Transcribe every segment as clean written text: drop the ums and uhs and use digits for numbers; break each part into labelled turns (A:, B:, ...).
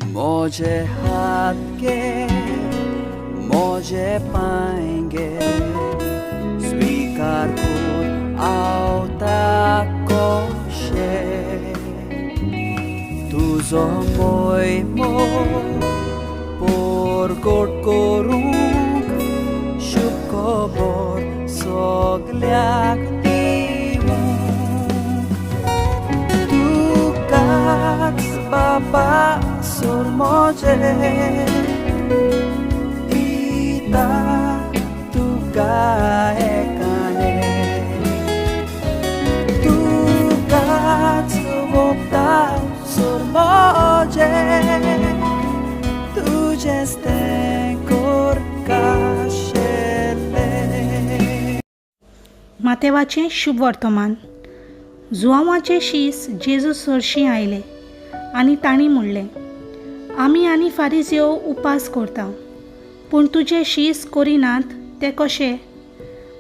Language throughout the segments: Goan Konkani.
A: मोजे हात गे मोजे पांय गे स्वीकार कर आवता कशें तुजो मोयमो परगट करूंक शुभ खबर सगल्याक दिवंक तुकाच बाबा सोर मोजे दिता तुका एकाने तुकाच वोगता सोर मोजे तुजेंच तें करकाशेलें.
B: मातेवाचें शुभ वर्तमान. जुआंवाचे शीस जेजू सरशीं आयले आनी तांणी म्हणलें, आमी आनी फारिज्यो उपास करता, पूण तुजे शीस करिनात ते कशे?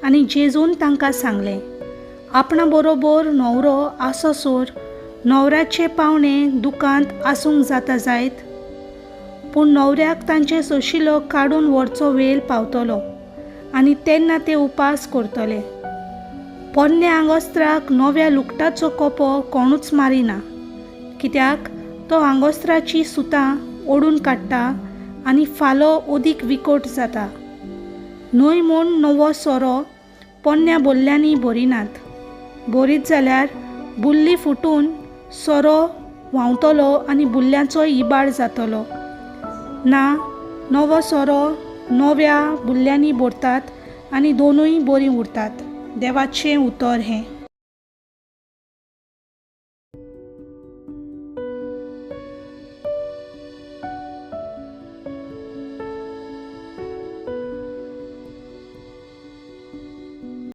B: आनी जेजून तांकां सांगलें, आपणा बरोबर न्हवरो आसोसर न्हवऱ्याचे पावणे दुकांत आसूंक जाता जायत? पूण न्हवऱ्याक तांचे सोशिलो काडून व्हरचो वेळ पावतलो आनी तेन्ना ते उपास करतले. पोन्न्या आंगोस्त्राक नव्या लुगटाचो कोपो कोणूच मारिना, कित्याक तो आंगोस्त्राचीं सुतां ओडून काडटा आनी फालो अदीक विकोट जाता. न्हय म्हूण नवो सोरो पोन्न्या बोल्ल्यांनी भरिनात, भरीत जाल्यार बुल्ली फुटून सोरो व्हांवतलो आनी बुल्ल्यांचो इबाड जातलो. ना, नवो सोरो नव्या बुल्ल्यांनी भरतात आनी दोनूय बरीं उरतात. देवाचें उतर हें.